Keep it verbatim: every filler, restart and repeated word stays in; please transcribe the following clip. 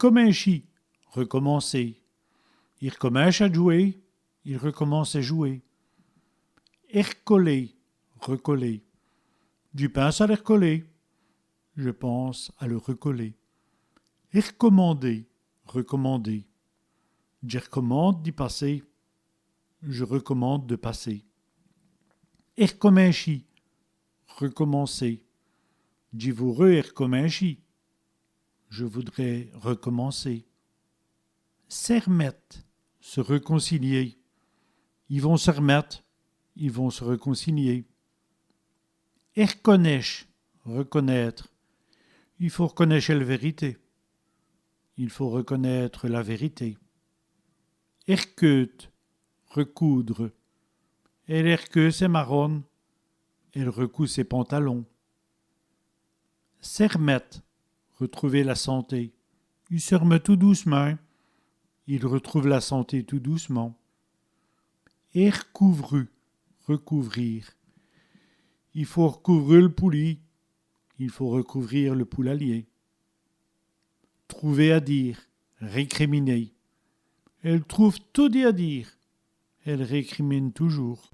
Cominchî, recommencer. I r'cominche a djouwer. Il recommence à jouer. Èrcoler, recoller. Dji pinse a l'èrcoler. Je pense à le recoller. Èrcomander, recommander. Dji r'comande di passer. Je recommande de passer. Èrcominchî, recommencer. Dji vôreu èrcominchî. Je voudrais recommencer. S'èrmète, se réconcilier. I vont s'èrmète, ils vont se réconcilier. Èrconèche, reconnaître. I faut r'conèche èl vérité. Il faut reconnaître la vérité. Èrkeûde, recoudre. Èle èrkeût sès marons. Elle recoud ses pantalons. S'èrmète, retrouver la santé. I s'èrmeut tout doûcemint. Il retrouve la santé tout doucement. Èrcouvru, recouvrir. I faut r'couvru l' poulî. Il faut recouvrir le poulailler. Trouver a dîre, récriminer. Èle trouve toudi a dîre. Elle récrimine toujours.